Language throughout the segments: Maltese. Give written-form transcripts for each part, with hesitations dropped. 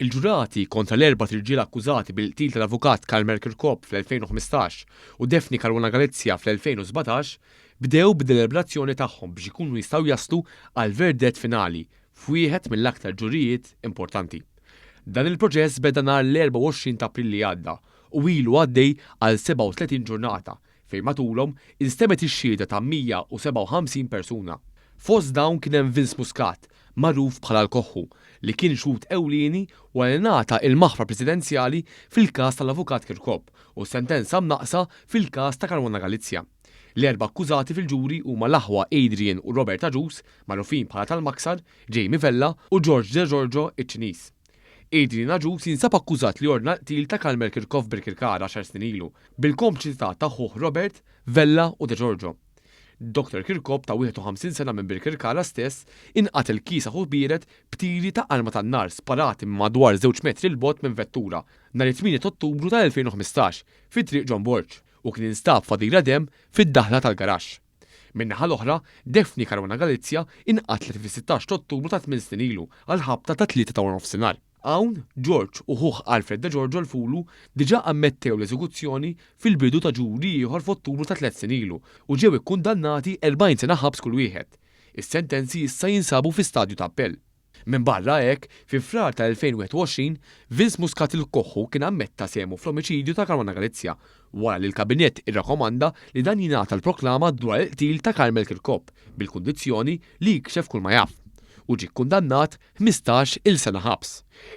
Il-ġurati kontra l-erbat irġiel akkużati bil-qtil tal-avukat Carmel Chircop fl-2015 u Daphne Caruana Galizia fl-2017 bdew bid-deliberazzjoni tagħhom biex ikunu jistgħu jaslu għal verdett finali f'wieħed mill-aktar ġurijiet importanti. Dan il-proċess beda nhar l-24 ta' April li għadda u ilu għaddej għal 37 ġurnata fejn matulhom instemgħet ix-xhieda ta' 157 persuna. Fost dawn kien hemm Vince Muscat, magħruf bħala l-Koħħu, li kien xhud ewlieni wara li ngħata il-maħfra presidenzjali fil-każ tal-Avukat Chircop u sentenza mnaqqsa fil-każ ta' Caruana Galizia. L-erba' akkużati fil-ġuri huma l-aħwa Adrian u Robert Agius, magħrufin bħala tal-Maksar, Jamie Vella u George Degiorgio iċ-Ċiniż. Adrian Agius jinsab akkużat li ordna l-qtil ta' Carmel Chircop Birkirkara għaxar snin ilu, bil-kompliċità ta' ħuh Robert, Vella u Degiorgio. Dr Chircop ta' 51 sena minn Birkirkara stess inqatel kiesaħ u biered b'tiri ta' arma tan-nar sparati minn madwar żewġ metri 'l bogħod minn vettura nhar it-8 ta' Ottubru tal-2015 fi Triq John Borg u kien instab f'għadira demm fid-daħla tal-garaxx. Min-naħa l-oħra, Daphne Caruana Galizia inqatlet fis-16 ta' Ottubru ta' tmien snin ilu għall-ħabta tat-tlieta ta' waranofsinhar. Hawn, George u ħuh Alfred Degiorgio l-Fulu diġà ammettew l-eżekuzzjoni fil-bidu ta' ġuri ieħor f'Ottubru ta' tliet snin ilu u ġew ikkundannati 40 sena ħabs kull wieħed. Is-sentenzi issa jinsabu fi stadju ta' appell. Minbarra hekk, fi Frar tal-2021, Vince Muscat il-Koħħu kien ammetta sehmu fl-omiċidju ta' Caruana Galizia wara li l-Kabinett irrakkomanda li dan jingħata l-proklama dwar il-qtil ta' Carmel Chircop bil-kundizzjoni li jikxef kull ma jaf, u ġie kkundannat 15-il sena ħabs.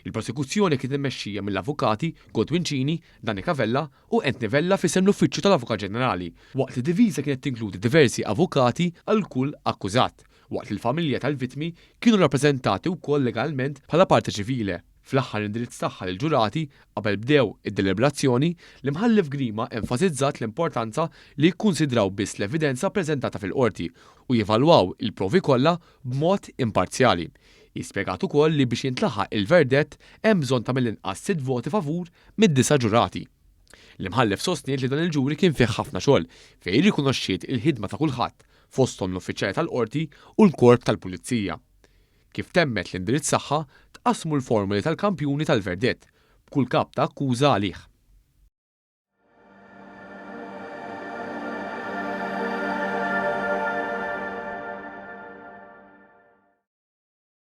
Il-prosekuzzjoni kienet immexxija mill-avukati Godwin Cini, Danica Vella u Anthony Vella f'isem l-Uffiċċju tal-Avukat Ġenerali, waqt li d-diviża kienet tinkludi diversi avukati għal kull akkużat. Waqt li l-familja tal-vittmi kienu rappreżentati wkoll legalment bħala parte civile. Fl-aħħar indirizz tagħha lill-ġurati qabel bdew id-deliberazzjoni, l-Imħallef Grima enfasizzat l-importanza li jikkunsidraw biss l-evidenza ppreżentata fil-qorti u jevalwaw il-provi kollha b'mod imparzjali. Hi spjegat ukoll li biex jintlaħaq il-verdett hemm bżonn ta' mill-inqas sitt voti favur mid-disa' ġurati. L-Imħallef sostniet li dan il-ġuri kien fih ħafna xogħol fejn irrikonoxxiet il-ħidma ta' kulħadd fosthom l-uffiċjali tal-Qorti u l-Korp tal-Pulizija. Kif temmet l-indirizz tagħha, tqassmu l-formoli tal-kampjuni tal-verdett, b'kull kap ta' akkuża għalih.